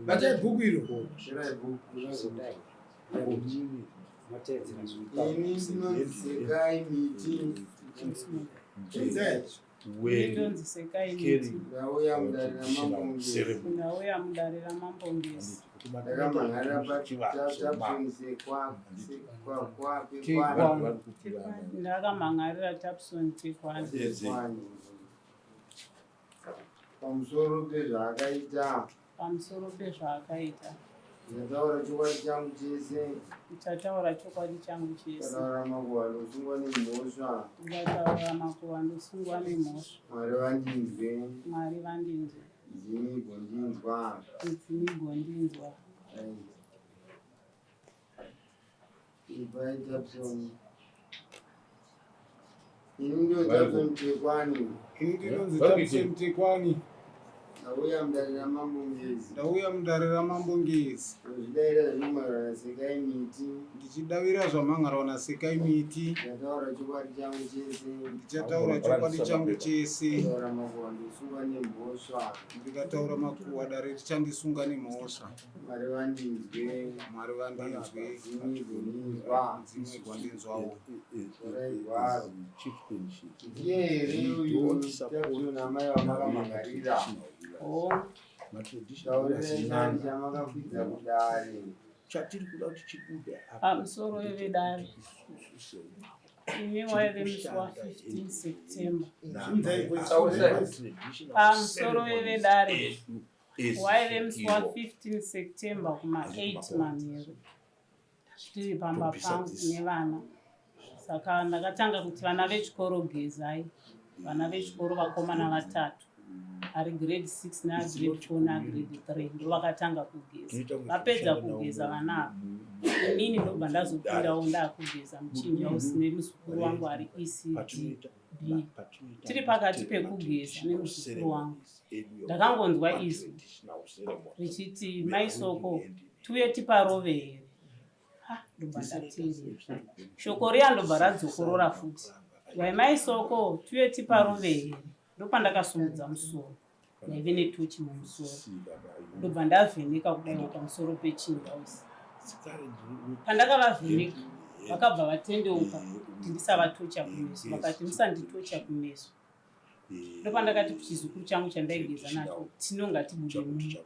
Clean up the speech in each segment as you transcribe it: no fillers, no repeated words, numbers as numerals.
Batai bhuku iro. Torai bhuku. Ini ndinonzi Sekai Miti. Chinzai. Ndinonzi Sekai Miti. Ndauya mudare raMambo Ngezi. Ndauya mudare raMambo Ngezi. Ndakamhan'arira paTapson Sekwani. Ndakamhan'arira Tapson Tekwani. Tekwani. Pamusoro pezvaakaita. Pamusoro pezvaakaita. Ndichataura chokwadi changu chese. Ndichataura chokwadi changu chese. Ndikataura makuhwa ndosungwa nemhosva. Ndikataura makuhwa ndosungwa nemhosva. Mwari vandinzwe. Mwari vandinzwe. Midzimu igondinzwa. Midzimu igondinzwa. Ipai Tapson. Ini ndinonzi Tapson Tekwani. Ini ndinonzi Tapson Tekwani. Ndauya mudare raMambo Ngezi. Ndauya mudare raMambo Ngezi. Ndozvidaira zvemhangarwa naSekai Miti. Ndichidavira zvamhangarwa naSekai Miti. Ndichataura chokwadi changu chese. Ndichataura chokwadi changu chese. Ndikataura makuhwa ndosungwa nemhosva. Ndikataura makuhwa dare richandisunga nemhosva. Mwari vandinzwe. Mwari vandinzwe. Midzimu igondinzwa. Midzimu igondinzwawo. Torai gwaro. Ndiye here uyu Tapson amai vamakamangarira? Hongu. Taurirai nani chamakakwidza kudare. Chatiri kuda kuti chibude apa Pamusoro vedare. Ini waive musi wa 15 September. Pamusoro vedare. Waive musi wa 15 September kuma 8 manheru. Tiri pamba pangu nevana. Saka ndakatanga kuti vana vechikoro gezai. Vana vechikoro vakomana vatatu. Ari grade 6 neagrade 4 neagrade 3 ndovakatanga kugeza. Vapedza kugeza vana ava. Inini ndobva ndazopindawo ndakugeza muchinja usine muzukuru wangu ari ECD B. Tiri pakati pekugeza nemuzukuru wangu. Ndakangonzwa izwi richiti mai Soko tiuye tiparove here. Ha, ndobva ndateerera. Shoko riya ndobva radzokorora futi. Wai mai Soko tiuye tiparove here. Ndopandakasumudza musoro. Ndaive netochi mumusoro. Ndobva ndavheneka kudaiwo pamusoro pechinja usi. Pandakavavheneka vakabva vatendeuka kuti ndisavatocha kumeso. Vakati musanditocha kumeso. Ndopandakati kuchizukuru changu chandaigeza nacho tino ngatibude muno.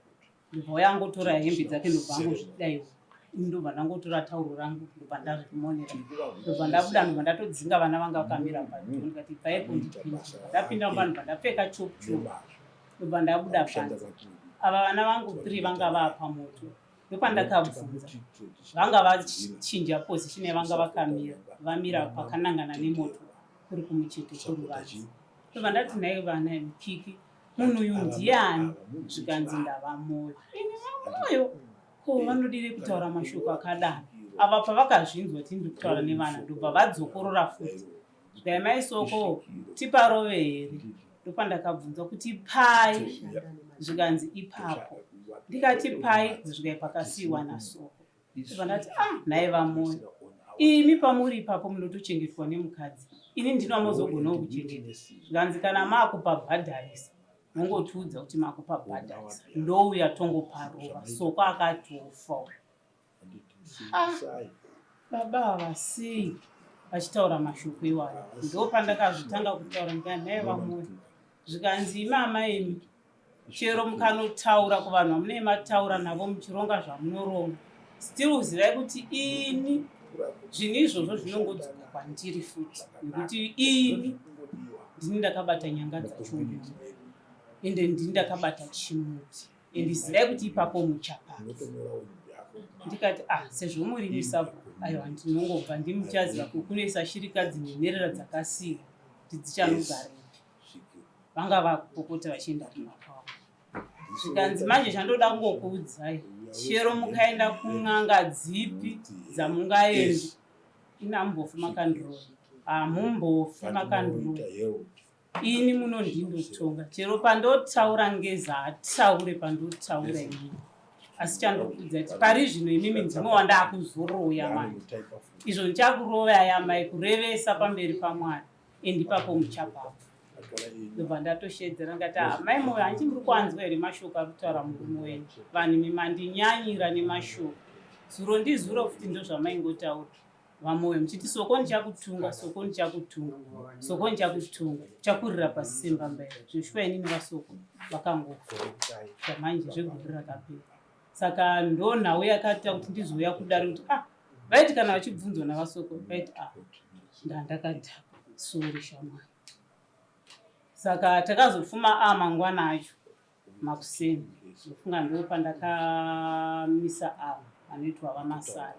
Ndobva uya angotora hembe dzake ndobva angozvidaiwo. Ini ndobva ndangotora tauro rangu ndobva ndazvimonera. Ndobva ndabuda ndobva ndatodzinga vana vanga vakamira padhoo ndikati ibvaipo ndipinde. Ndapinda mumba ndobva ndapfeka chopu chopu. Ndobva ndabuda panze. Ava vana vangu 3 vanga vaa pamoto. Ndopandakabvunza. Vanga vachinja position yavanga vakamira. Vamira pakanangana nemoto kuri kumucheto kweruvanze. Ndobva ndati nhai vana mukiki munhu uyu ndiani? Zvikanzi ndava Moyo. Ini vaMoyo? Ko vanodire kutaura mashoko akadaro? Ava pavakazvinzwa kuti ndiri kutaura nevana ndobva vadzokorora futi. Zvikai mai Soko tiparove here? Ndopandakabvunza kuti pai? Zvikanzi ipapo. Ndikati pai? Zvikai pakasiyiwa naSoko. Ndobva ndati ah nhai vaMoyo. Imi pamuri ipapo munotochengetwa nemukadzi. Ini ndino amozogonawo kuchengeta. Zvikanzi kana makupabhadharisa mongotiudza kuti makupabhadharisa. Ndouya tongoparova. Soko akatofa uyu. Ah, baba ava sei vachitaura mashoko iwayo? Ndopandakazotanga kutaura ndikati nhai vaMoyo. Zvikanzi imi amai imi chero mukanotaura kuvanhu vamunenge mataura navo muchironga zvamunoronga still zivai kuti ini zvinhu izvozvo zvinongodzoka kwandiri futi nekuti ini ndini ndakabata nyanga dzacho ende ndini ndakabata chimuti ende zivai kuti ipapo muchapapa. Ndikati ah sezvo muri musabhuku aiwa ndinongobva ndimuchaziva kukunoisa shirikadzi nenherera dzakasiyiwa kuti dzichanogarepi. Vanga vakupopota vachienda kumba kwavo. Zvikanzi manje chandoda kungokuudzai chero mukaenda kun'anga dzipi dzamungaenda ini hamumbofi makandiroya. Hamumbofi makandiroya. Ini munondindotonga chero pandotaura ngeza hataure pandotaura inini. Asi chandokuudza kuti pari zvino imimi ndimo wandakuzoroya manje. Izvo ndichakurovai amai kurevesa pamberi paMwari. And ipapo muchapapa. Ndobva ndatoshedzera ndikati ah, mai Moyo hanti muri kwanzwa here mashoko ari kutaura murume wenyu? Vanhu imi mandinyanyira nemashoko. Zuro ndizuro futi ndozvamaingotaura vaMoyo muchiti soko ndichakutunga, soko ndichakutunga, soko ndichakutunga, chakurira pasi sembambaira. Zveshuwa inini vaSoko vakangofa zvamanje zvegore rakapera. Saka ndonhau yakaita kuti ndizouya kudare kuti ah vaiti kana vachibvunzwa navasoko vaiti ah ndandakadhakwa sori shamwari. Saka takazofuma a mangwana acho makuseni ndofunga ndopandakamisa ava vanoitwa vamasara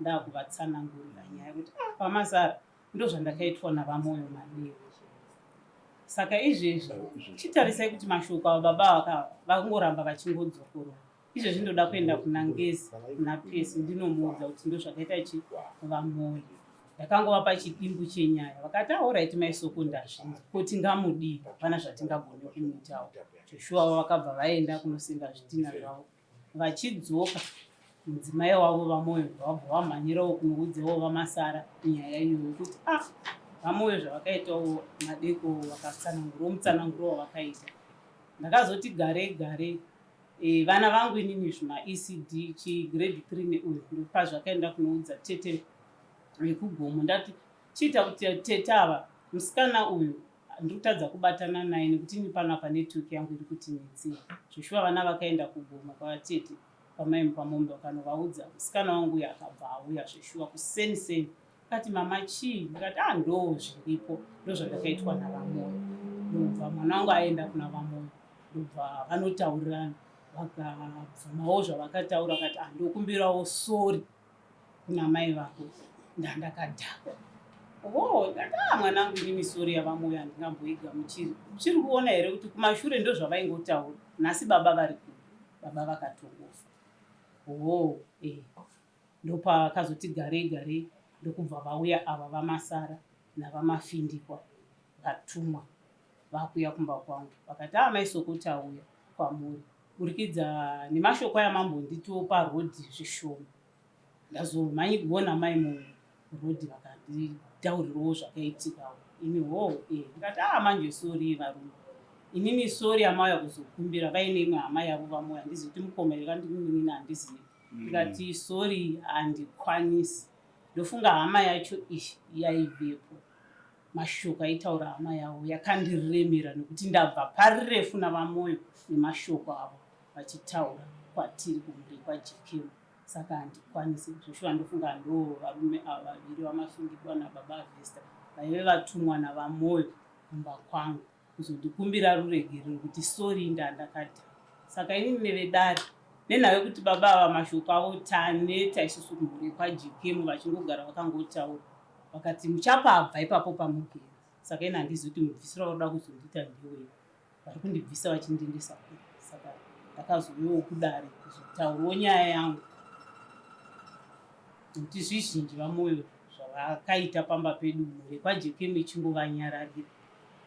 ndakuvatsanangurira nyaya kuti ah vamasara ndozvandakaitwa navamoyo manheru. Saka izvezvi chitarisai kuti mashoko ava baba ava vangoramba vachingodzokorora. Izvezvi ndoda kuenda kuna Ngezi kuna Pesi ndinomuudza kuti ndozvakaita chi vaMoyo. Ndakangovapa chidimbu chenyaya vakati aoraiti mai Soko ndazvinzwa ko tingamudii hapana zvatingagone kumuitawo. Joshua vakabva vaenda kunosenga zvitina zvavo vachidzoka mudzimai wavo vamoyo vabva vamhanyirawo kunoudzawo vamasara nyaya iyoyo kuti ah vamoyo zvavakaitawo madeko vakatsanangurawo mutsananguro wavakaita ndakazoti gare gare e, vana vangu inini zvima ecd chigrade 3 neuyu ndopazvakaenda kunoudza tete vekugomo ndati chiita kuti tete ava musikana uyu ndiri kutadza kubatana naye nekuti ini pano apa network yangu iri kuti netsei zveshuwa vana vakaenda kugomo kwavatete kwamai mupamombe vakanovaudza musikana wangu uyo akabva auya zveshuwa kuseni seni akati mama chii ndikati ah ndo zviripo ndo zvandakaitwa navamoyo ndobva mwana wangu aenda kuna vamoyo ndobva vanotaurirana vakabvumawo zvavakataura akati ah ndokumbirawo sori kuna mai vako ndandakadhakwa oh ndati ah mwanangu inini sori yavamoyo handingamboigamuchiri uchiri kuona here kuti kumashure ndozvavaingotaura nhasi baba vari kupi baba vakatongofa oh eh ndopakazoti garei garei ndokubva vauya ava vamasara navamafindikwa vatumwa vakuya kumba kwangu vakati ah mai soko tauya kwamuri burikidza nemashoko aya mambonditiwo paroad zvishoma ndazomhanyigwa namai muroad vakanditaurirawo zvakaitikawo ini hoo eh ndikati ah manje sori varume inini sori amauya kuzokumbira vaine imwe hama yavo vamoyo handizivi kuti mukoma here kandimunin'ina handizivi ndikati sori handikwanisi ndofunga hama yacho iyi yaivepo Mashoko aitaura hama yavo yakandiremera nekuti ndabva parirefu navaMoyo nemashoko avo vachitaura kwatiri kumhuri kwaJekemu saka handikwanisi. Zveshuwa ndofunga ndoo varume ava vaviri vaMafindikwa nababa Avesta vaive vatumwa navaMoyo kumba kwangu kuzondikumbira ruregerero kuti sorry ndandakadhakwa. Saka inini nevedare nenhau yekuti baba ava mashoko avo taneta isusu kumhuri kwaJekemu vachingogara vakangotaura vakati muchapabva ipapo pamugere saka ini handizivi kuti mubvisiro wakuda kuzondiita ndewei vari kundibvisa vachindiendesa kure saka ndakazouyawo kudare kuzotaurawo nyaya yangu nekuti zvizhinji vamoyo zvavakaita pamba pedu mhuri kwajekemu ichingovanyararira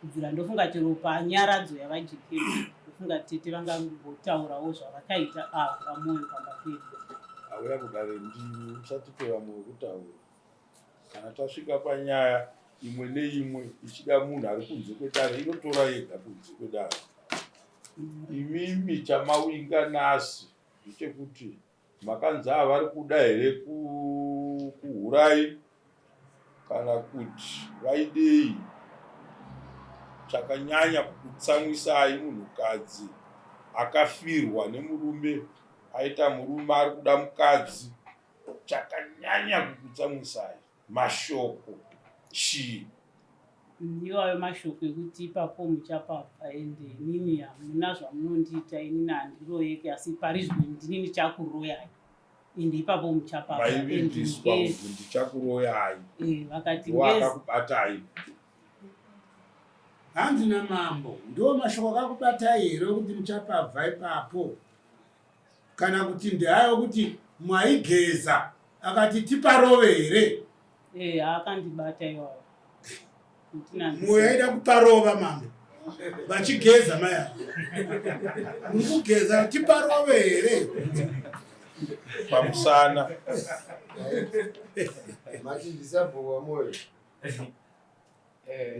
kubvira ndofunga chero panyaradzo yavajekemu ndofunga tete vangangotaurawo zvavakaita ava vamoyo pamba pedu auya kudare ndimi musatipe vamwe vekutaura Kana tasvika panyaya imwe neimwe ichida munhu ari kunze kwedare inotora yega kunze kwedare. Imimi chamawinga nhasi ndechekuti makanzi vari kuda here kuhurai kana kuti vaidei chakanyanya kukutsamwisai munhukadzi akafirwa nemurume aita murume ari kuda mukadzi Chakanyanya kukutsamwisai mashoko chii? Iwayo mashoko ekuti ipapo muchapabva ende inini hamuna zvamunondiita inini handiroyeke asi pari zvino ndini ndichakuroyai ende ipapo muchapabva Maivimbiswa kuti ndichakuroyai. Eh, vakati Wakakubatai. Hanzi namambo ndiwo mashoko akakubatai here okuti muchapabva ipapo? Kana kuti ndeayo kuti mwaigeza akati tiparove here? Eh, akandibata iwayo. Moyo aida kuparova mambo vachigeza mai ava. Muri kugeza tiparove here? Pamusana. Mati ndisabhuku waMoyo.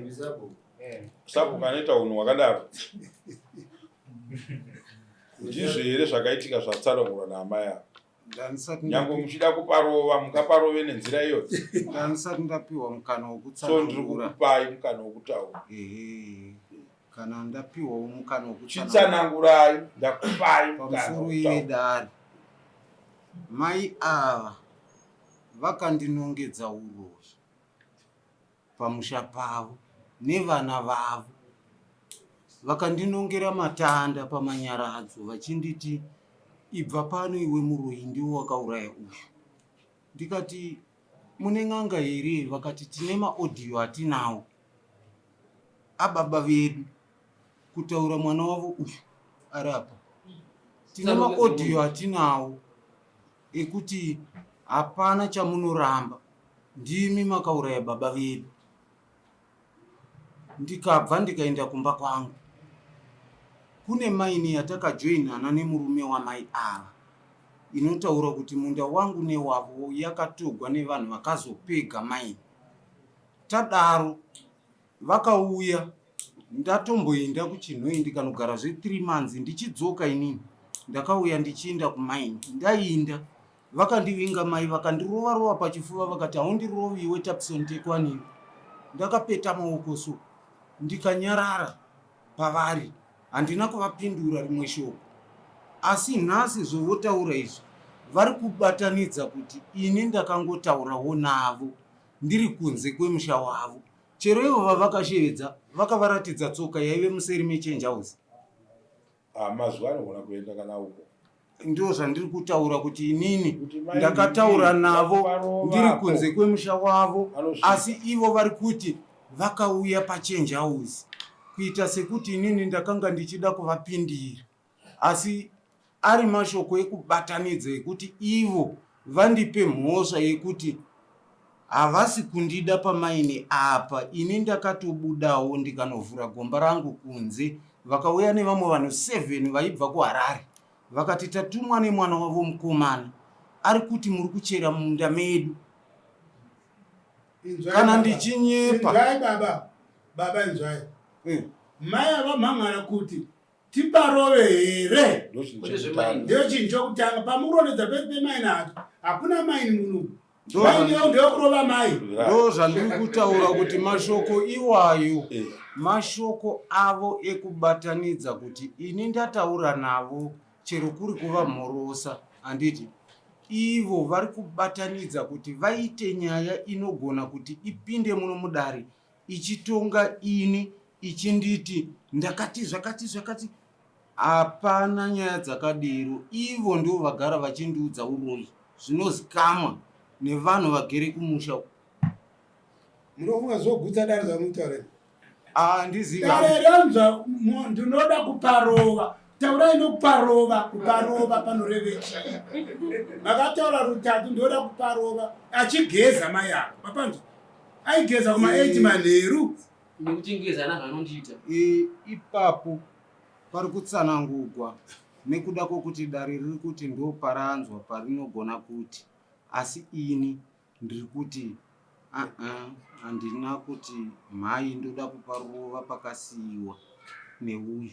Ndisabhuku. Sabhuku anoita unhu hwakadaro. Ndizvo here zvakaitika zvatsanangurwa naamai ava? Ndandisati Nyange muchida kuparova mungaparove nenzira iyoyo. Ndandisati ndapiwa mukana So ndiri wokutsanangura. kukupai mukana wokutaura. Ehe. Kana ndapiwawo mukana wokutsanangura. Chitsanangurai, ndakupai mukana Pamusoro wokutaura. yedare. Mai ava vakandinongedza uroyi pamusha pavo nevana vavo. Vakandinongera matanda pamanyaradzo vachinditi ibva pano iwe muroyi ndiwe wakauraya uyu. Ndikati mune n'anga here? Vakati tine maodhiyo atinawo ababa vedu kutaura mwana wavo uyu ari apa. Tine maodhiyo atinawo ekuti hapana chamunoramba ndimi makauraya baba vedu. Ndikabva ndikaenda kumba kwangu kune maini yatakajoinana nemurume wamai ava inotaura kuti munda wangu newavo yakatogwa nevanhu vakazopega maini. Tadaro vakauya ndatomboenda kuChinhoyi ndikanogara zve 3 months ndichidzoka inini ndakauya ndichiinda kumaini ndainda vakandivinga mai vakandirova rova pachifuva vakati haundirovi iwe Tapson Tekwaniwe. Ndakapeta maoko so ndikanyarara pavari handina kuvapindura rimwe shoko asi nhasi zvovotaura izvi vari kubatanidza kuti ini ndakangotaurawo navo ndiri kunze kwemusha wavo chero ivo vavakashevedza vakavaratidza tsoka yaive museri mechange house. Ah, mazwi anogona kuenda kana uko. Ndizvo zvandiri kutaura kuti inini ndakataura navo ndiri kunze kwemusha wavo asi ivo vari kuti vakauya pachange house kuita sekuti inini ndakanga ndichida kuvapindira asi ari mashoko ekubatanidza ekuti ivo vandipe mhosva yekuti havasi kundida pamaini apa ini ndakatobudawo ndikanovhura gomba rangu kunze vakauya nevamwe vanhu 7 vaibva kuHarare vakati tatumwa nemwana wavo mukomana ari kuti muri kuchera mumunda medu kana ndichinyepa. Inzwai baba, baba inzwai. Mai avamhan'ara kuti tiparove here? Ndiyo chinhu chokutanga pamukuronedza pesi pemaini acho hakuna maini muno. Maini yo ndeyokurova mai. Ndo zvandiri kutaura kuti mashoko iwayo mashoko avo ekubatanidza kuti ini ndataura navo chero kuri kuvamhorosa handiti ivo vari kubatanidza kuti vaite nyaya inogona kuti ipinde muno mudare ichitonga ini ichinditi ndakati zvakati zvakati hapana nyaya dzakadero ivo ndivo vagara vachindiudza uroyi zvinozikamwa nevanhu vagere kumusha uku. Munofunga zvogutsa dare zvamutaura izvi? Handizivi. Dare ranzwa ndinoda kuparova. Taurai nokuparova, kuparova panoreve chii? Makataura rutatu ndoda kuparova achigeza mai avo. Mapanzwa? Aigeza kuma 8 manheru. Nekuti ngeza ana zvanondiita. Ipapo pari kutsanangugwa nekuda kwokuti dare riri kuti ndoparanzwa parinogona kuti asi ini ndiri kuti aa handina kuti mhai ndoda kuparova pakasiiwa neuyu.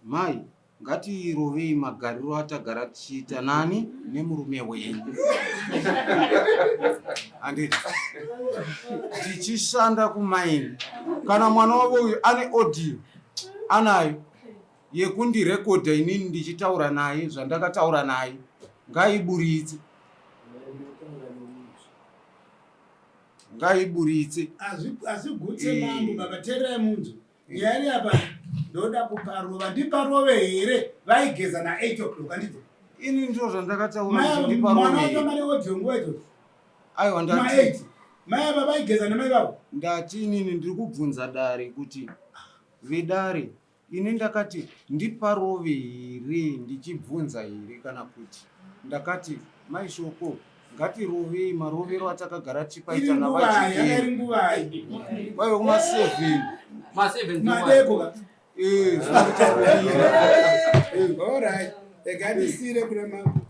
Mai ngatirovei magariro atagara tichiita nani nemurume wenyu handiti tichishanda kumaini kana mwana wavo uyu ane audio anayo yekundirekodha inini ndichitaura naye zvandakataura naye ngaiburitse ngaiburitse Azvigutse mambo baba teererai munzwe Nyaya iri apa ndoda kuparova ndiparove here vaigeza na 8 o'clock handiti? Ini ndizvo zvandakataura kuti ndiparove. Mwana wacho mari audio nguva idzodzo. Aiwa ndati. Mai ava vaigeza namai vavo. Ndati inini ndiri kubvunza dare kuti vedare Ini ndakati ndiparove here ndichibvunza here kana kuti ndakati mai Shoko ngatirovei marovero atakagara tichipaita navaJikeni kwaive kuma 7 madeko ka eh all right rega ndisire kuna mambo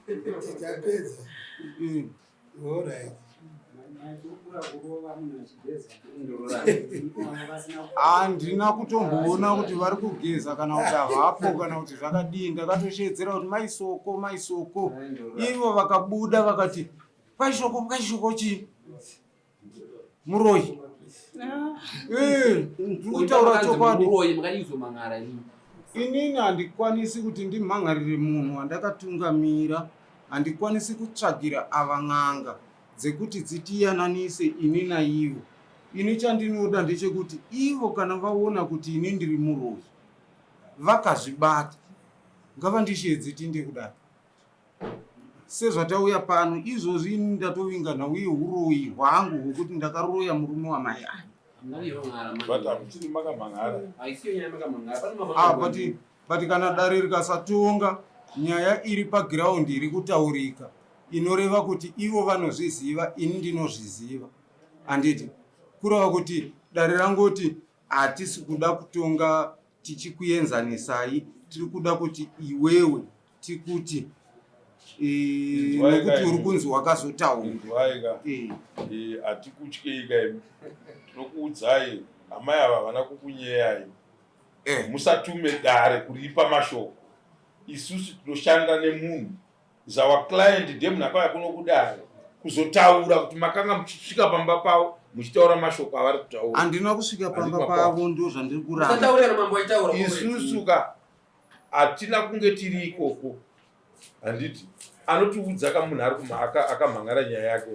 tichapedza all right. Handina kutomboona kuti vari kugeza kana kuti havapo kana kuti zvakadii. Ndakatosheedzera kuti maisoko maisoko, ivo vakabuda vakati kwaishoko kwaishoko chii muroyi. Eh, ndiri kutaura chokwadi. Muroyi makadizomangara ini. Inini handikwanisi kuti ndimhangarire munhu wandakatungamira, handikwanisi kutsvagira ava n'anga dzekuti dzitiyananise ini naivo. Ini chandinoda ndechekuti ivo kana vaona kuti ini ndiri muroyi vakazvibata ngavandisheedze tiinde kudare. Sezvatauya pano izvozvi ini ndatovinga nhau yehuroyi hwangu hwekuti ndakaroya murume wamai aya. But hamuchiri makamhan'ara. Ah, but, but kana dare rikasatonga nyaya iri pagiraundi iri kutaurika inoreva kuti ivo vanozviziva ini ndinozviziva handiti kureva kuti dare rangoti hatisi kuda kutonga tichikuenzanisai tiri kuda kuti iwewe tikuti eh, nekuti uri kunzi wakazotaura eh. eh, hatikutyei kaimi tinokuudzai amai ava havana kukunyeyai musatume dare kuripa mashoko isusu tinoshanda nemunhu is our client ndiye munhu akauya kuno kudare kuzotaura kuti makanga muchisvika pamba pavo muchitaura mashoko avari kutaura. Handina kusvika pamba pavo, ndo zvandiri kuramba. Isusu ka hatina kunge tiri ikoko, handiti anotiudza ka munhu ari akamhan'ara nyaya yake.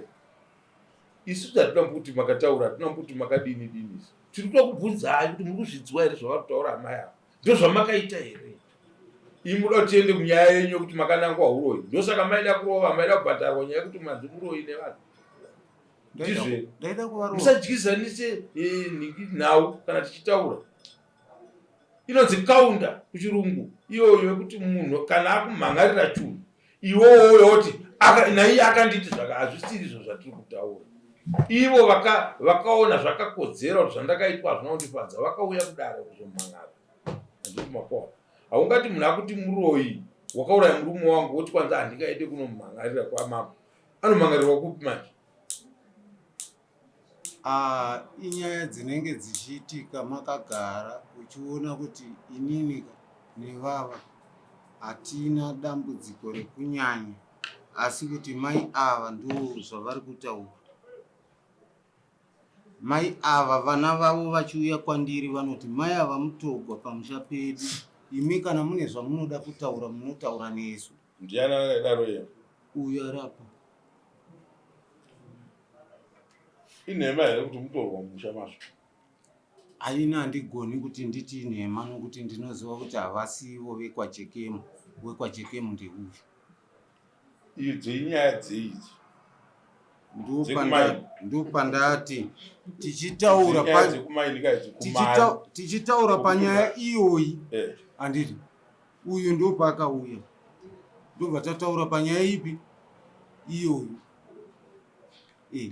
Isusu hatina kuti makataura, hatina kuti makadini dini. Tiri kuda kubvunzai kuti muri kuzvinzwa here zvavari kutaura amai ava, ndozvamakaita here? Imi muda kuti tiende kunyaya yenyu yekuti makanangwa huroyi, ndosaka maida kurova, maida kubhadharwa nyaya yekuti manzi muroyi nevanhu. Ndizvo musadyizanise eh, nhau kana tichitaura inonzi kaunda kuchirungu iyoyo yekuti munhu kana akumhan'arira chunhu iwowo uya woti naiye akanditi zvaka hazvisiri izvo zvatiri kutaura ivo vakaona zvakakodzera kuti zvandakaitwa hazvina kundifadza vakauya kudare kuzomhan'ara handiti makoa haungati munhu akuti muroyi wakauraya murume wangu woti kwanza handingaende kunomhan'arira kwamambo anomhan'arirwa kupi manje Ah, inyaya dzinenge dzichiitika makagara uchiona kuti inini nevava hatina dambudziko rekunyanya asi kuti mai ava ndo zvavari kutaura. Mai ava vana vavo vachiuya kwandiri vanoti mai ava mutogwa pamusha pedu imi kana mune zvamunoda kutaura munotaura nesu. Ndiani akadaro iye? Uyu ari apa. Inhema here kuti mutorwa mumusha mazvo? Aina handigoni kuti nditi inhema nokuti ndinoziva kuti havasivo vekwaJekemu. WekwaJekemu ndeuyu. Idzo inyaya dzei idzi? Ndopandati tichitaura tichitaura panyaya iyoyi eh. handiti uyu ndopaakauya ndobva tataura panyaya ipi iyoyo eh.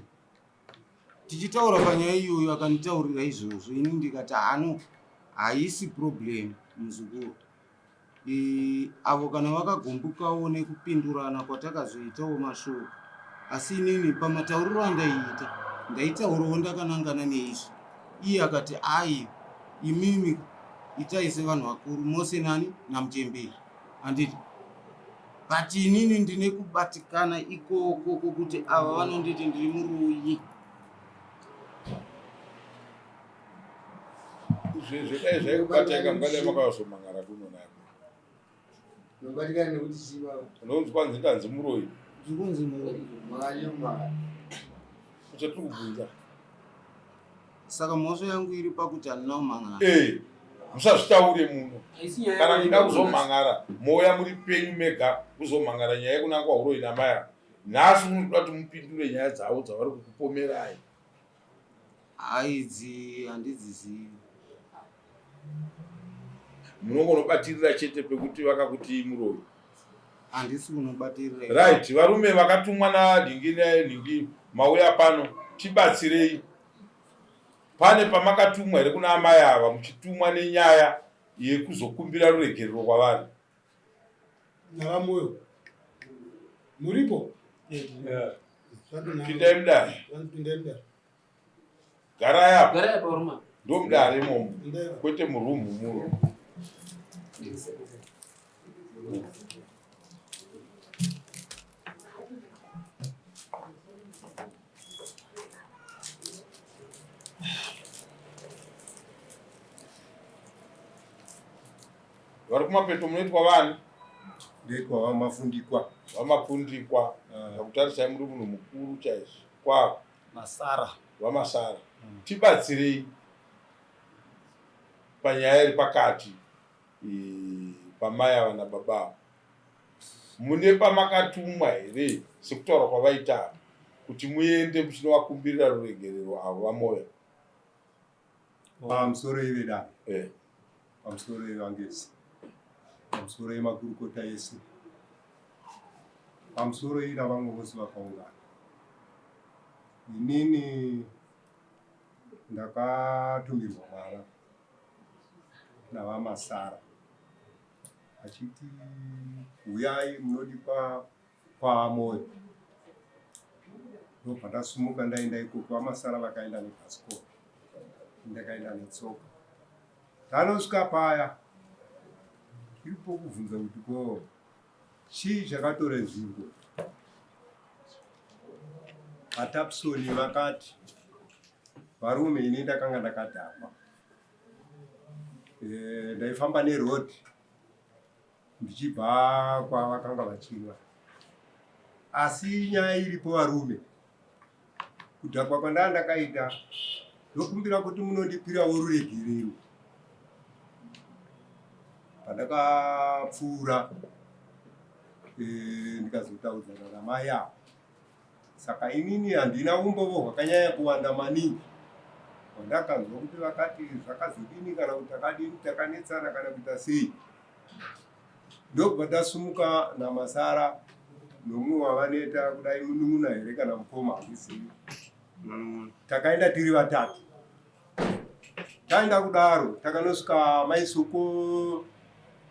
Tichitaura panyaya iyoyo akanditaurira izvozvo ini ndikati hano haisi problem muzukuru e, avo kana vakagumbukawo nekupindurana kwatakazoitawo mashoko asi inini pamatauriro andaiita ndaitaurawo ndakanangana neizvi iye akati ayi imimi itai sevanhu vakuru mose nani namuchemberi handiti but inini ndine kubatikana ikoko kokuti ava vanonditi ndiri muroyi Izvezvi dai zvaikubatai mungadai makazomangara kuno nako. Unobatikana nekuti chii baba? Unonzi kwanzi ndanzi muroyi. Ndikunzi muroyi. Makanyanya kumangara. Chatiri kubvunza. Saka mhosva yangu iri pakuti handina kumangara. Eh, musazvitaure muno. Kana muchida kuzomangara, mouya muri penyu mega kuzomangara nyaya yekunangwa huroyi namai ava. Nhasi unotoda kuti mupindure nyaya dzavo dzavari kukupomerai. Haidzi handidzizivi. Munongonobatirira chete pekuti vakakutii muroyi. Handisi kunobatirira. Right, varume vakatumwa nanhingi nenhingi mauya pano tibatsirei. Pane pamakatumwa here kuna amai ava muchitumwa nenyaya yekuzokumbira ruregerero kwavari? NavaMoyo muripo? Yeah. Pindai mudare. Garai apa. Garai apa varume. Ndomudare imomo. Kwete muroom muno. Vari kumapeto munoitwa vani? Ndoitwa VaMafundikwa. VaMafundikwa. Ah. Ndakutarisai muri munhu mukuru chaizvo. Kwavo. Masara. VaMasara. Tibatsirei panyaya iri pakati pamai ava nababa ava. Mune pamakatumwa here sekutaura kwavaita kuti muende muchinovakumbirira ruregerero avo VaMoyo? Pamusoro ivedare. Eh. Pamusoro ivangezi. Pamusoro yemakurukota ese. Pamusoro ira vamwe vose vakaungana. Inini ndakatumirwa mwana naVaMasara achiti huyai munodipa kwaMoyo. Ndobva ndasumuka ndaenda ikoko, VaMasara vakaenda nebhasikoro, ndakaenda netsoka. Tanosvika paya tiripo kubvunza kuti ko chii chakatora nzvimbo. VaTapsoni vakati varume ini ndakanga ndakadhakwa, eh, ndaifamba neroad ndichibva kwavakanga vachinwa. Asi nyaya iripo varume, kudhakwa kwandaa ndakaita ndokumbira kuti munondipirawo ruregerero. Pandakapfuura eh, ndikazotaudzana namai avo Saka inini handina umbovo hwakanyanya kuwanda maningi hwandakanzwa kuti vakati zvakazodini kana kuti takadini takanetsana kana kuita sei. Ndokubva ndasumuka naMasara nomumwe wavaneta kudai munun'una here kana mukoma handizivi. Takaenda tiri vatatu. Taenda kudaro takanosvika mai Soko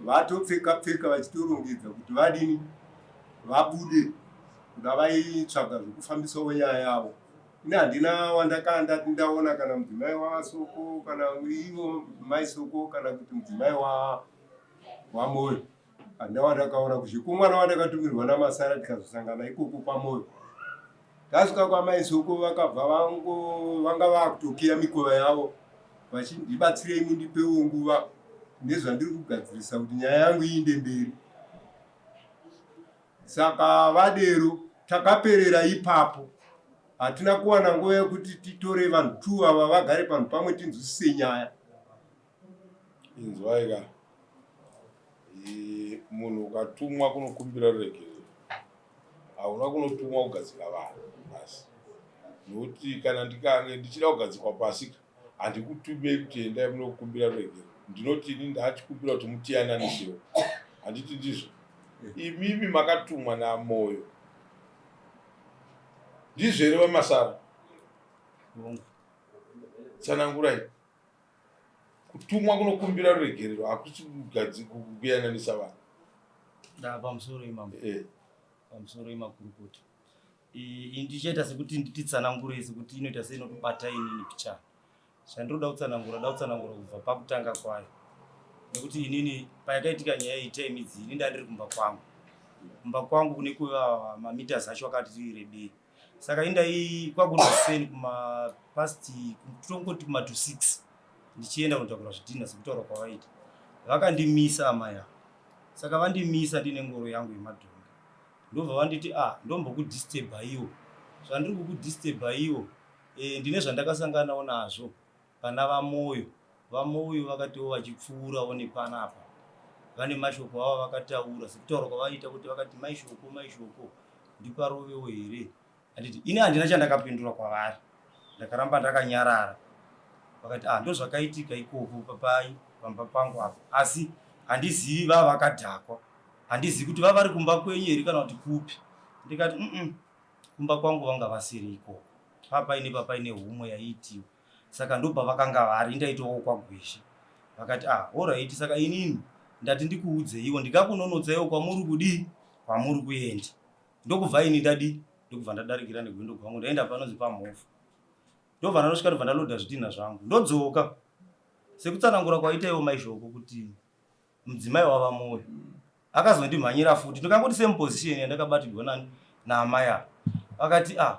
vatopfeka pfeka vachitorongedza kuti vadini vabude kuda vaitsvaga zvekufambisawo nyaya yavo. Ini handina wandakanga ndati ndaona kana mudzimai waSoko kana ivo mai Soko kana kuti mudzimai waMoyo. Handina wandakaona kuzve mwana wandakatumirwa naMasara tikazosangana ikoko kwaMoyo. Tasvika kwamai Soko vakabva vango vanga vakutokiya mikova yavo vachindibatsirei mundipewo nguva nezvandiri kugadzirisa kuti nyaya yangu iinde mberi. Saka vadero takaperera ipapo hatina kuwana nguva yekuti titore vanhu two ava vagare panhu pamwe tinzwisise nyaya. Inzwai ka munhu ukatumwa kunokumbira ruregerero hauna kunotumwa kugadzika vanhu pasi nokuti kana ndikange ndichida kugadzikwa pasi ka handikutumei kuti endai munokumbira ruregerero ndinoti ini ndachikumbira kuti mutiyananisewo handiti ndizvo imimi makatumwa namoyo ndizvo here vamasara tsanangurai Kutumwa kunokumbira ruregerero hakusi kuyananisa vanhu. Da pamusoro imambo. Eh. Pamusoro imakurukota. Iyi ndichaita sekuti ndititsanangure sekuti inoita seinotobata inini pichana. Chandinoda kutsanangura da kutsanangura kubva pakutanga kwayo. Nekuti inini payakaitika nyaya iyi time idzi ini ndandiri kumba kwangu. Kumba kwangu kune kuva mameters acho akati rebei. Saka indai kwakunaseni kuma past tongoti kuma to 6 ndichienda kunotakura zvidhinha sekutaura kwavaita. Vakandimisa amai ava. Saka vandimisa ndine ngoro yangu yemadhongi. Ndobva vanditi ah ndombokudisturba iwo. Zvandiri kukudisturba iwo eh, ndine zvandakasanganawo nazvo pana VaMoyo. VaMoyo vakatiwo vachipfuurawo nepanapa vane mashoko avo vakataura sekutaura kwavaiita kuti vakati mai Shoko mai Shoko ndiparovewo here handiti ini handina chandakapindura kwavari ndakaramba ndakanyarara vakati ah ndozvakaitika ikoko papai pamba pangu apo asi handizivi vava vakadhakwa handizivi kuti vavari kumba kwenyu here kana kuti kupi ndikati mm kumba kwangu vanga vasiri ikoko papaine papaine humwe yaiitiwa saka ndopavakanga vari indaitowo kwagweshe vakati ah horaiti saka inini ndati ndikuudzeiwo ndikakunonotsaiwo kwamuri kudii kwamuri kuenda ndokubva ini ndadi Ndokubva ndadarikira negwendo gwangu ndaenda panonzi pamhofu. Ndobva ndanosvika ndobva ndaloda zvidhinha zvangu. Ndodzoka. Sekutsanangura kwaita iwo mai Shoko kuti mudzimai wava Moyo. Akazondimhanyira futi ndikangoti same position yandakabatirwa nani naamai ava. Vakati ah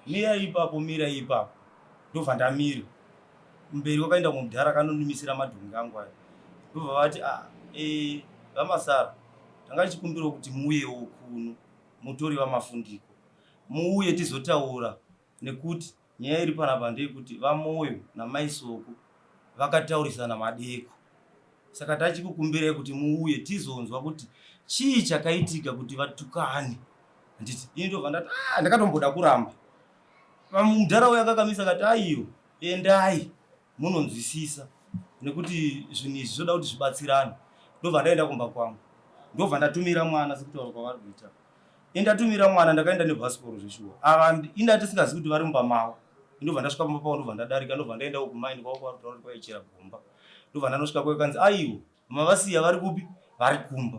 mira ipapo mira ipapo. Ndobva ndamira. Mberi kwakaenda mudhara akanondimisira madhongi angu aya. Ndobva vati ah eh VaMasara tanga tichikumbirawo kuti muuyewo kuno mutori VaMafundiko. Muuye tizotaura nekuti nyaya iri panapa ndeyekuti VaMoyo naMai Soko vakataurisana madeko saka tachikukumbirai kuti muuye tizonzwa kuti chii chakaitika kuti vatukane. Handiti ini ndobva ndati ah, ndakatomboda kuramba. Mudhara uya akakamisa akati aiyo endai munonzwisisa nekuti zvinhu izvi zvoda kuti zvibatsirane. Ndobva ndaenda kumba kwangu ndobva ndatumira mwana sekutaura kwavari kuita. Indatumira mwana ndakaenda nebhasikoro zveshuwa. Ava inda tisingazivi kuti vari mumba mavo. Ndobva ndasvika pamba pavo ndobva ndadarika ndobva ndaendawo kumaini kwavo kwavari kutaura kuti kwaichera gomba. Ndobva ndanosvika kwayo kanzi aiwo mavasiya vari kupi? Vari kumba.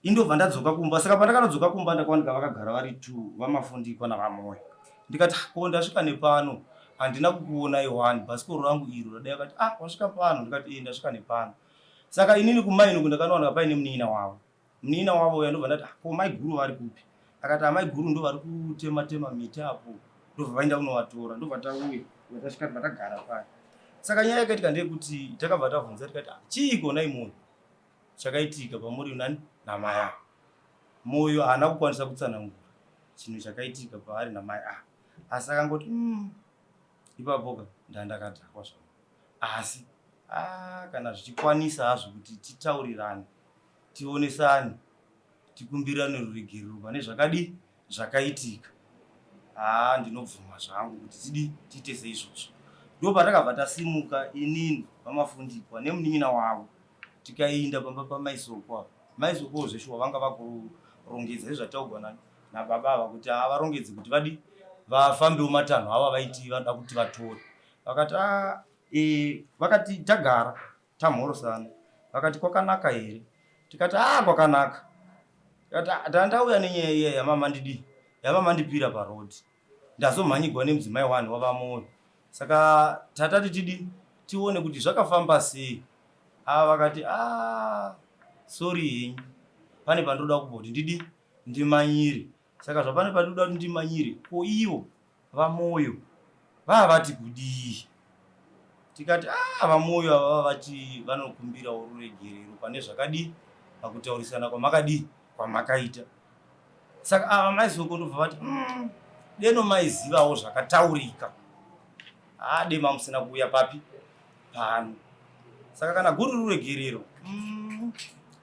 Indobva ndadzoka kumba. Saka pandakanodzoka kumba ndakawanika vakagara vari two vaMafundikwa naVaMoyo. Ndikati ah, ko ndasvika nepano handina kukuonai wani bhasikoro rangu iro radai akati ah wasvika pano ndikati eh ndasvika nepano. Saka inini kumaini uku ndakanowanika paine munin'ina wavo. Munin'ina wavo uya ndobva ndati ah, ko maiguru vari kupi? Akati amaiguru ndo vari kutema tema miti apo ndobva vaenda kunovatora ndobva tauya tasvika tagara paya. Saka nyaya yakaitika ndeyekuti takabva tabvunza tikati ah, chiiko nhai munhu chakaitika pamuri nani namai ava? Moyo haana kukwanisa kutsanangura chinhu chakaitika paari namai ava asi akangoti mm, ipapoka ndandakadhakwa zvangu asi ah, kana zvichikwanisa hazvo kuti titaurirane tionesane tikumbirane ruregerero pane zvakadii zvakaitika haa ndinobvuma zvangu kuti tidii tiite seizvozvo ndopatakabva tasimuka inini vamafundikwa nemunin'ina wavo tikainda pamba pamaisoko apa maisokowo zveshuwa vanga vakurongedza sezvataugwa nani nababa ava kuti haa varongedze kuti vadii vafambewo matanho avo avaiti vanoda kuti vatore vakati a e, vakati tagara tamhorosana vakati kwakanaka here tikati aa kwakanaka tikati ah, ndandauya nenyaya iya yamamandidii yamamandipira paroad ndazomhanyigwa nemudzimai wani wavamoyo saka tatati tidi tione kuti zvakafamba sei ava vakati a ah, sori henyu pane pandoda kumboti ndidi ndimanyire saka zvapane pandinoda kuti ndimanyire ko ivo VaMoyo vavati kudii? Tikati ah, VaMoyo ava vavati vanokumbirawo ruregerero pane zvakadii pakutaurisana kwamakadii kwamakaita. Saka ava mai Soko ndobva vati mm, deno maizivawo zvakataurika ah, dema musina kuuya papi pano. Saka kana guri ruregerero mm,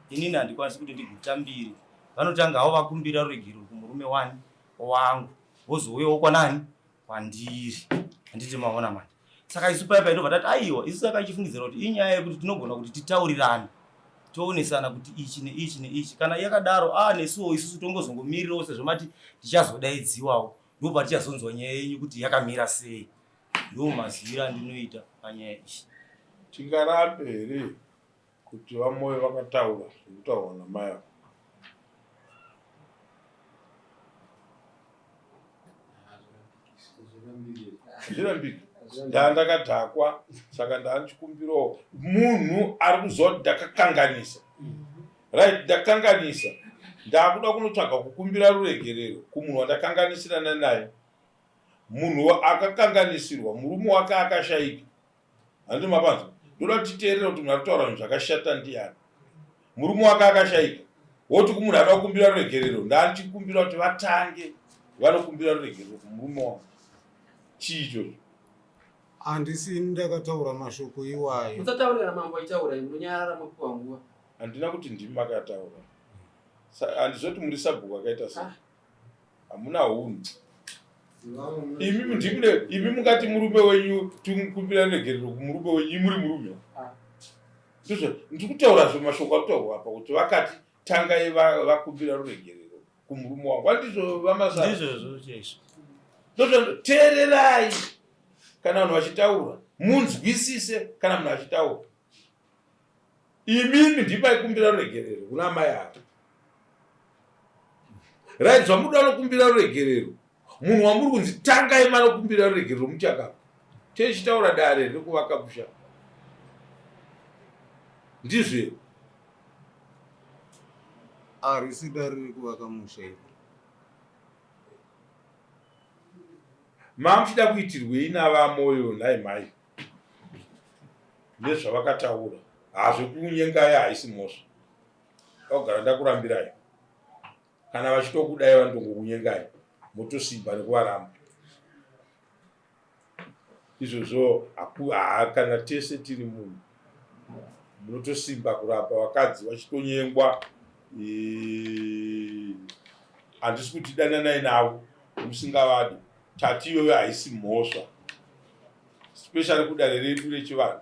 inini handikwanisi kuti ndigutambire. Vanotanga havo vakumbira ruregerero kumurume wani wangu wozouyawo kwanani kwandiri handiti maona manje saka isu paya paindobva tati aiwa isu saka ichifungidzira kuti inyaya yekuti tinogona kuti titaurirane toonesana kuti ichi neichi neichi kana yakadaro a ah, nesuwo isusu tongozongomirirawo sezvo mati tichazodaidziwawo ndo patichazonzwa nyaya yenyu kuti yakamira sei ndo maziviro andinoita panyaya iyi tingarambe here Kuti vaMoyo vakataura zvekutaurwa namai ava. Hazvirambiki. Ndandakadhakwa saka ndandichikumbirawo munhu ari kuziva kuti ndakakanganisa. Right, ndakanganisa. Ndakuda kunotsvaga kukumbira ruregerero kumunhu wandakanganisirana naye. Munhu akakanganisirwa murume wake akashaika. Handiti mapanzwa? Ndoda kuti titeerere kuti munhu ari kutaura zvinhu zvakashata ndiyani. Murume wake akashaika. Woti kumunhu anoda kukumbira ruregerero, ndandichikumbira kuti vatange vanokumbira ruregerero kumurume wavo. Chii ichocho? Handisi ini ndakataura mashoko iwayo. Musataure kana mambo achitaura, munonyarara mopiwa nguva. Handina kuti ndimi makataura. Handizoti muri sabhuku akaita sei. Ah. Hamuna hunhu. Imi ndimune imi mungati murume wenyu tikumbira regerero kumurume wenyu imi muri murume. Ah. Ndizvo ndiri kutaura zve mashoko akutaurwa apa kuti vakati tangai vakumbira ruregerero kumurume wangu. Handizvo vaMasara. Ndizvozvo chaizvo. Ndozvo teererai kana vanhu vachitaura munzwisise kana munhu achitaura. Imimi ndipaikumbira ruregerero kuna amai ava. Right, zvamuda vanokumbira ruregerero. Munhu wamuri kunzi tangai manokumbira ruregerero muchakabva. Techitaura dare rekuvaka musha. Ndizvo here? Harisi dare rekuvaka musha iri. Mamuchida kuitirwei navaMoyo nhai mhai nezvavakataura? Hazvekunyengai haisi mhosva. Ndakugara ndakurambirai. Kana vachitokudai vanotongokunyengai motosimba nekuvaramba. Izvozvo kana tese tiri munhu munotosimba kuramba vakadzi vachitonyengwa. Handisi kuti dananai navo musingavadi, tati iyoyo haisi mhosva, especially kudare redu rechivanhu.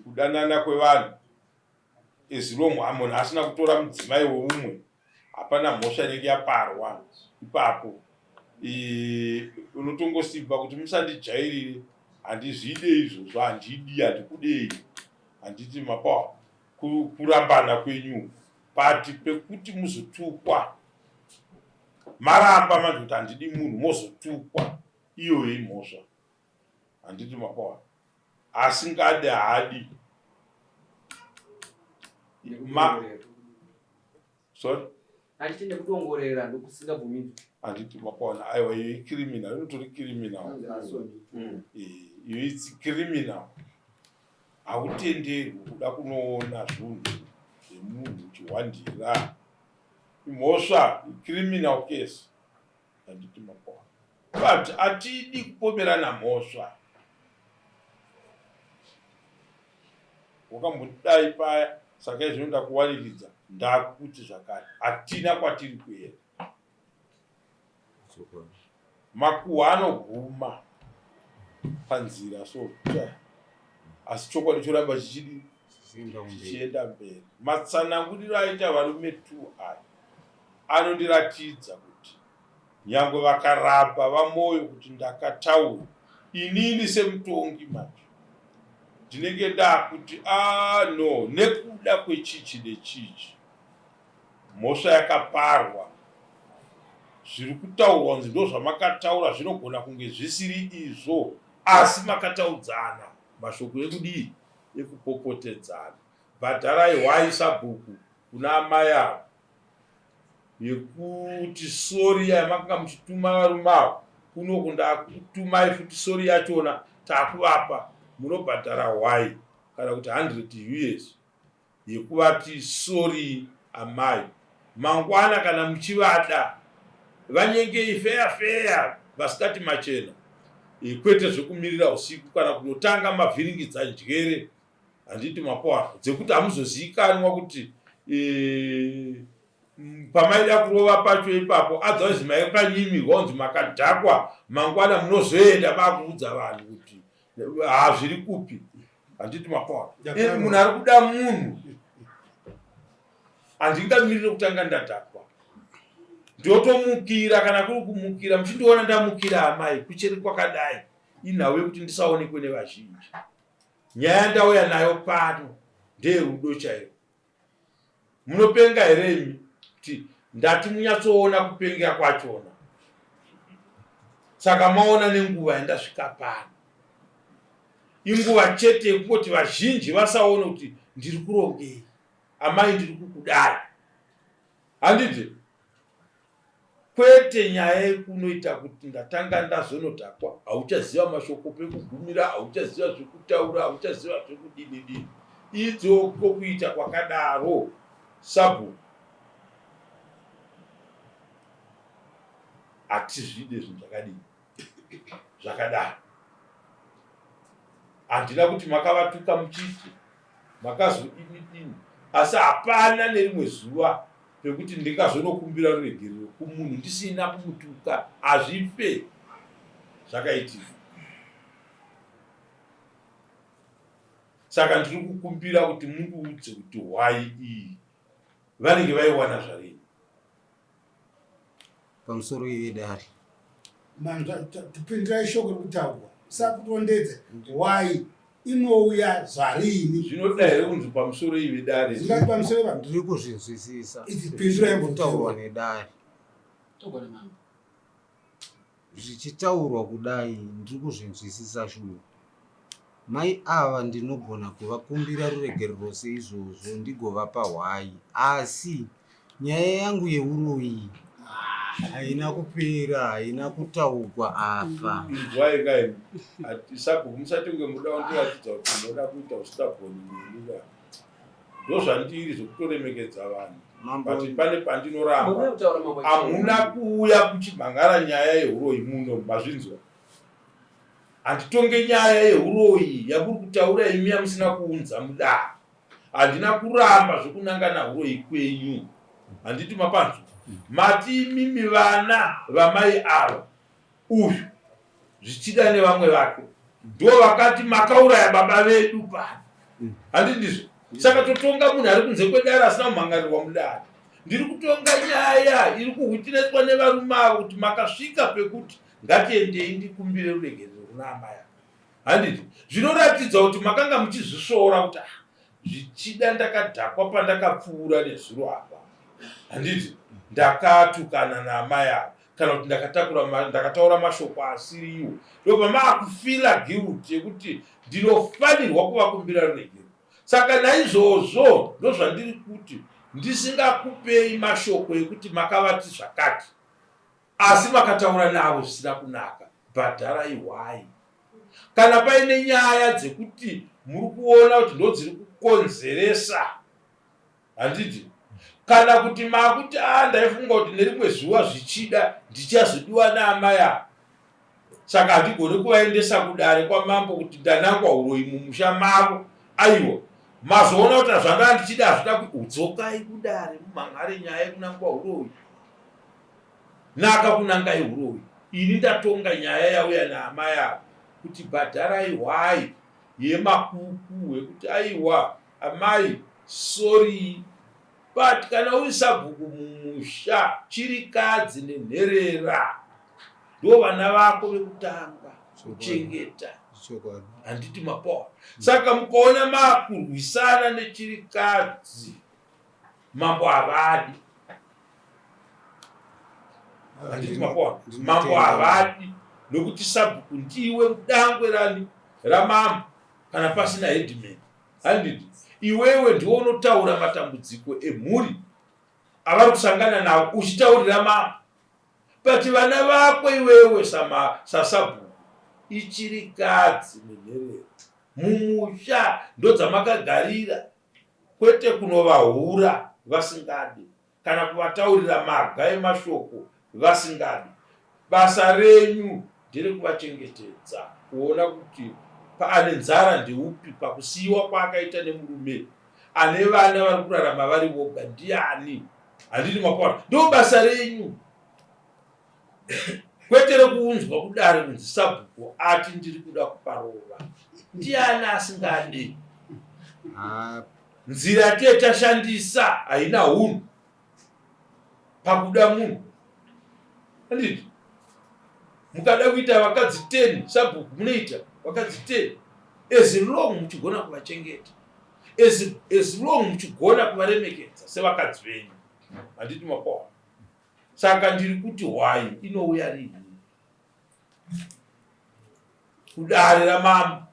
Kudanana kwevanhu as long munhu asina kutora mudzimai weumwe hapana mhosva inenge yaparwa ipapo. Unotongosimba kuti musandijairire, handizvide izvozvo, handidi, handikudei, handiti mapawa kurambana kwenyu, but pekuti muzotukwa maramba manje kuti handidi munhu mozotukwa, iyoyo imhosva, handiti mapawa. Asingade haadi. Ma sorry, handiti nekudongorera ndokusingabvumidzwi, handiti mapaona. Aiwa, iyo icriminal, inotori criminal iyo, its criminal. Hautenderwi kuda kunoona zvinhu zvemunhu uchihwandira, imhosva, criminal case, handiti mapaona. But hatidi kupomerana mhosva. Wakambodai paya, saka izvino ndakuwanikidza, ndakuti zvakare hatina kwatiri kuenda. Makuhwa anoguma panzira so, asi chokwadi choramba chichidi chichienda mberi. Matsananguriro aita varume two aya anondiratidza kuti nyangwe vakaramba vaMoyo kuti ndakataura, inini semutongi manje ndinenge ndakuti a no, nekuda kwechichi nechichi mhosva yakaparwa. Zviri kutaurwa kunzi ndozvamakataura zvinogona kunge zvisiri izvo, asi makataudzana mashoko ekudii, ekupopotedzana. Bhadharai hwai sabhuku kuna amai avo yekuti sori yamakanga muchituma varume avo kunoku, ndakutumai futi sori yachona takuvapa, munobhadhara hwai kana kuti 100 us yekuvati sori amai. Mangwana kana muchivada vanyengei feya feya vasikati machena, kwete zvekumirira usiku kana kunotanga mavhiringidza njere, handiti mapoa, dzekuti hamuzozivikanwa kuti pamaida kurova pacho ipapo, otherwise maikanyimirwa kunzi makadhakwa. Mangwana munozoenda makuudza vanhu kuti hazviri kupi, handiti mapoa. Munhu ari kuda munhu handingamirire kutanga ndadhakwa ndotomukira. Kana kuri kumukira, muchindiona ndamukira amai kucheri kwakadai, inhau yekuti ndisaonekwe nevazhinji. Nyaya ndauya nayo pano ndeyerudo chairo. Munopenga here imi? Kuti ndati munyatsoona kupenga kwachona, saka maona nenguva yandasvika pano, inguva chete yekungoti vazhinji vasaone kuti ndiri kurongei. Amai, ndiri kukudai, handiti? Kwete nyaya yekunoita kuti ndatanga ndazonodhakwa, hauchaziva mashoko pekugumira, hauchaziva zvekutaura, hauchaziva zvekudini dini. Idzoko kuita kwakadaro sabhuku hatizvide zvinhu zvakadini zvakadaro. Handina kuti makavatuka muchiti makazodini dini, asi hapana nerimwe zuva pekuti ndingazonokumbira ruregerero kumunhu ndisina kumutuka, hazvife zvakaitika. Saka ndiri kukumbira kuti mundiudze kuti hwai iyi vanenge vaiwana zvarini. Pamusoro ivedare. Manzwa, tipindirai shoko rikutaurwa, usakutondedze why inouya zvarini. Zvinoda here kunzi pamusoro ive dare? Zvingati pamusoro iva? Ndiri kuzvinzwisisa. Pindurai kutaurwa nedare. Togona mambo. Zvichitaurwa kudai ndiri kuzvinzwisisa shuwa. Mai ava ndinogona kuvakumbira ruregerero seizvozvo ndigovapa hwai asi nyaya yangu yeuroyi haina kupera haina kutaugwa apa. Inzwai ka imi sabhuku musati kunge muda kundiratidza kuti munoda kuita ustabhoni neni ka ndozvandiri zvekutoremekedza vanhu but pane pandinoramba hamuna kuuya kuchimhangara nyaya yehuroyi muno mazvinzwa Handitonge nyaya yehuroyi yamuri kutaura imi yamusina kuunza mudare. Handina kuramba zvekunangana huroyi kwenyu. Handiti mapanzwa? Mati imimi vana vamai ava uyu zvichida nevamwe vake ndo vakati makauraya baba vedu pano. Handiti ndizvo? Saka totonga munhu ari kunze kwedare asina kumhangarirwa mudare. Ndiri kutonga nyaya iri kuhwitineswa nevarume avo kuti makasvika pekuti Ngatiendei ndikumbire ruregerero kuna amai ava. Handiti zvinoratidza kuti makanga muchizvisvoora kuti ah, zvichida ndakadhakwa pandakapfuura nezuro apa. Handiti ndakatukana naamai ava kana kuti ndakatakura ndakataura mashoko asiriwo. Ndobva maakufila guilt yekuti ndinofanirwa kuvakumbira ruregerero. Saka naizvozvo ndozvandiri kuti ndisingakupei mashoko ekuti makavati zvakati. Asi makataura navo zvisina kunaka, bhadharai hwai. Kana paine nyaya dzekuti muri kuona kuti ndodziri kukonzeresa, handiti? Kana kuti makuti a ah, ndaifunga kuti nerimwe zuva zvichida ndichazodiwa naamai ava, saka handigoni kuvaendesa kudare kwamambo kuti ndanangwa uroyi mumusha mavo. Aiwa, mazoona kuti zvandanga ndichida hazvina kudzokai kudare mumhan'are nyaya yekunangwa uroyi. Naka kunangai huroyi. Ini ndatonga nyaya yauya naamai ava kuti bhadharai hwai yemakuku yekuti aiwa amai sorry but kana uri sabhuku mumusha chirikadzi nenherera ndo vana vako vekutanga kuchengeta handiti mapoa saka mukaona makurwisana nechirikadzi Mambo havadi. Handiti makoa. Mambo havadi nokuti sabhuku ndiwe dangwe rani ramambo kana pasina headman. Handiti iwewe ndiwe unotaura matambudziko emhuri avari kusangana nawo uchitaurira mambo. But vana vako iwewe sasabhuku ichirikadzi nenherera mumusha ndodzamakagarira kwete kunovahura vasingadi kana kuvataurira maga emashoko vasingadi. Basa renyu nderekuvachengetedza, kuona kuti paane nzara ndeupi, pakusiiwa kwaakaita nemurume ane vana vari kurarama vari voga ndiani. Handiti mapaona? Ndo basa renyu kwete rekuunzwa kudare kunzi sabhuku ati ndiri kuda kuparova ndiani asingadi ah. nzira yatiye tashandisa haina hunhu pakuda munhu anditi mukada kuita vakadzi 10 sabhuku munoita vakadzi 10 as long muchigona kuvachengeta as, as long muchigona kuvaremekedza sevakadzi venyu handiti makoa Saka ndiri kuti hwai inouya rini kudare ramambo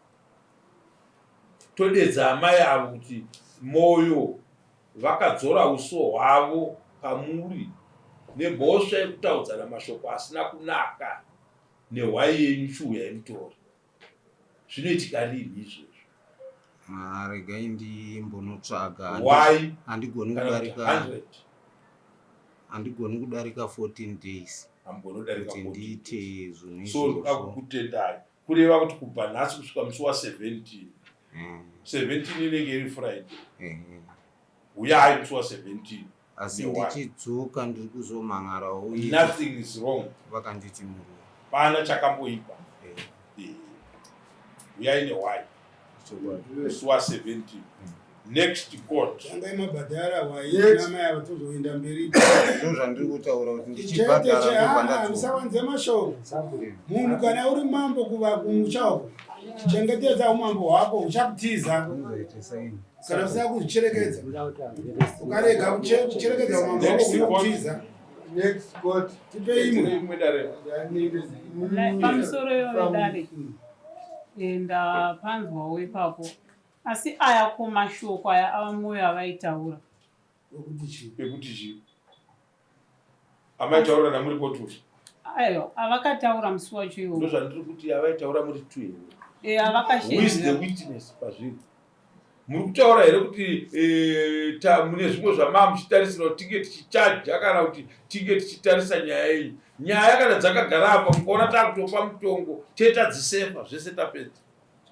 todedza amai avo kuti moyo vakadzora uso hwavo pamuri nemhosva yekutaudzana mashoko asina kunaka nehwai yenyu chiuyai mutore. Zvinoitika rinhi izvozvo? Ah, regai ndimbonotsvaga. Why? Handigoni kudarika handigoni kudarika 14 days. Hamugoni kudarika 14 ndiite zvinhu izvozvo. So ndoda kukutendai. Kureva kuti kubva nhasi kusvika musi wa 17. 17 inenge iri Friday. Huyai musi wa 17. Asi ndichidzoka ndiri kuzomhan'arawo uye Nothing is wrong. Vakanditi murume. Pana chakamboipa. Eh. Eh. Uyai nehwai. Musi wa 17. Next court. Tangai mabhadhara hwai namai ava tozoenda mberi. Ndozvandiri kutaura kuti ndichibhadhara ndobva ndadzoka. Musawanze mashoko. Munhu kana uri mambo kuva kumusha uko chengetedza umambo hwako huchakutiza. Kana usina kuzvicherekedza ukarega kucherekedza umambo hwako hunokutiza. Next court. Tipe imwe. Imwe dare. Pamusoro yodare. Ndapanzwawo ipapo. Asi aya ko mashoko aya ava mwoyo avaitaura. Ekuti chii? Ekuti chii? Amaitaura namuri kotu. Ayo, avakataura musi wacho iwo. Ndozvandiri kuti avaitaura muri tu here? Eh, avakashedza. Who is the witness pazviri? Muri kutaura here kuti eh, ta mune zvimwe zvamaa muchitarisira kuti tinge tichichaja kana kuti tinge tichitarisa nyaya iyi. Nyaya kana dzakagara apa mukaona takutopa mutongo tetadzisefa zvese tapedza.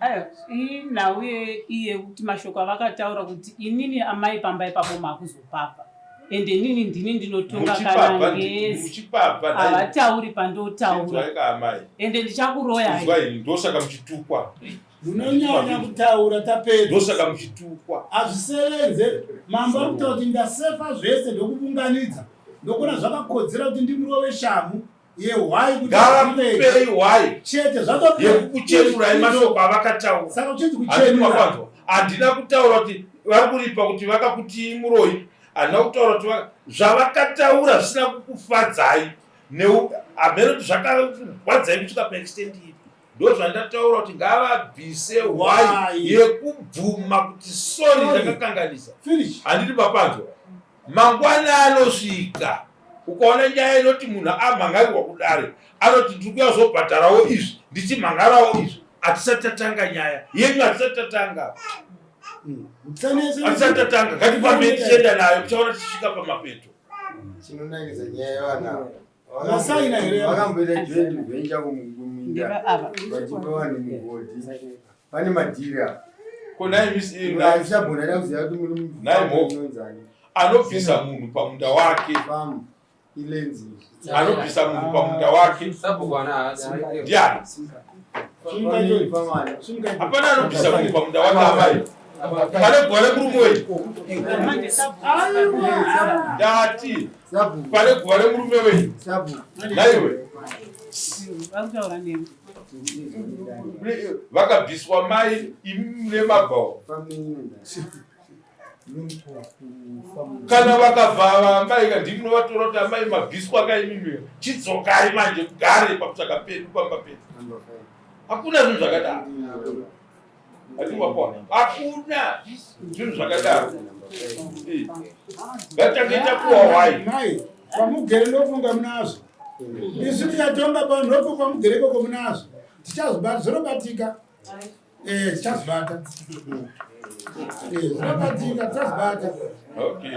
Ayo, inhau iyi yekuti mashoko avakataura kuti inini amai pamba ipapo makuzopapa ende inini ndini ndinotonga kana ngezi havatauri pandotaura ende ndichakuroyai ndosaka muchitukwa munonyanya kutaura tapedza ndosaka muchitukwa hazvisevenze mambo ari kutaura kuti ndasefa zvese ndokuvunganidza ndokuona zvakakodzera kuti ndimurove shamhu yehwai kuti ngavamupei hwai chete zvatopera yekukuchenurai mashoko avakataura saka uchinzi kuchenura handina kutaura kuti vari kuripa kuti vakakutii muroyi handina kutaura kuti zvavakataura zvisina kukufadzai hameno kuti zvakarwadzai kusvika paextend ipi ndozvandataura kuti ngavabvise hwai yekubvuma kuti sori ndakakanganisa handiti mapanzwa Mangwana anosvika ukaona nyaya inoti munhu amhangarirwa kudare anoti ndiri kuya zobhadharawo izvi ndichimhangarawo izvi hatisati tatanga nyaya yenyu hatisati tatanga hatisati tatanga ngatifambe tichienda nayo tichaona tichisvika pamapeto chinonakidza nyaya yevana Masaina here? Vakamboita joint venture kuminda vachipa vanhu mugodhi pane madhiri apa. Ko nhai miss iyi nhai Chabona da kuziva kuti muri nhai mhofu anobvisa munhu pamunda wake. Farm ilenzi. Anobvisa munhu pamunda wake. Ndiani? Hapana anobvisa munhu pamunda wake amai. Pane guva remurume wenyu. Ndati pane guva remurume wenyu. Nhaiwe. Vakabviswa mai imi mune mabvawo. Kana vakabva amai ka ndimi munovatora kuti amai mabviswa ka imimi chidzokai manje mugare pakutsvaka pedu pamba pedu. Hakuna zvinhu zvakadaro. Hakuna zvinhu zvakadaro. Ngatange tapuwa hwai. Mai, kwamugere ndofunga munazvo. Isu tichatonga pano ndofunga kwamugere ikoko munazvo. Tichazobata zvinobatika. Eh, tichazobata. Eh, zvinobatika tichazobata. Okay.